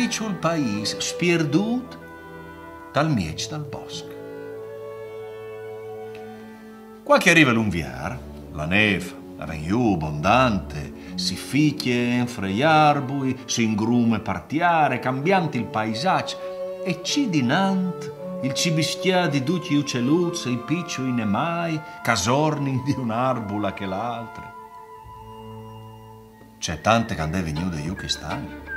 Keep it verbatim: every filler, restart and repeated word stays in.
piçul paîs spierdût tal mieç dal bosc. Cuant che al rive l'Unvier, la nêf la ven jù bondante, si fiche enfre i arbui, si ingrume par tiare, cambiant il paisaç, e ci dinant il cibiscjâ di ducj i ucieluts e i piçui nemâi che a sornin di un arbul a chel altri. Ce tante che a 'nd è vignude jù chest an.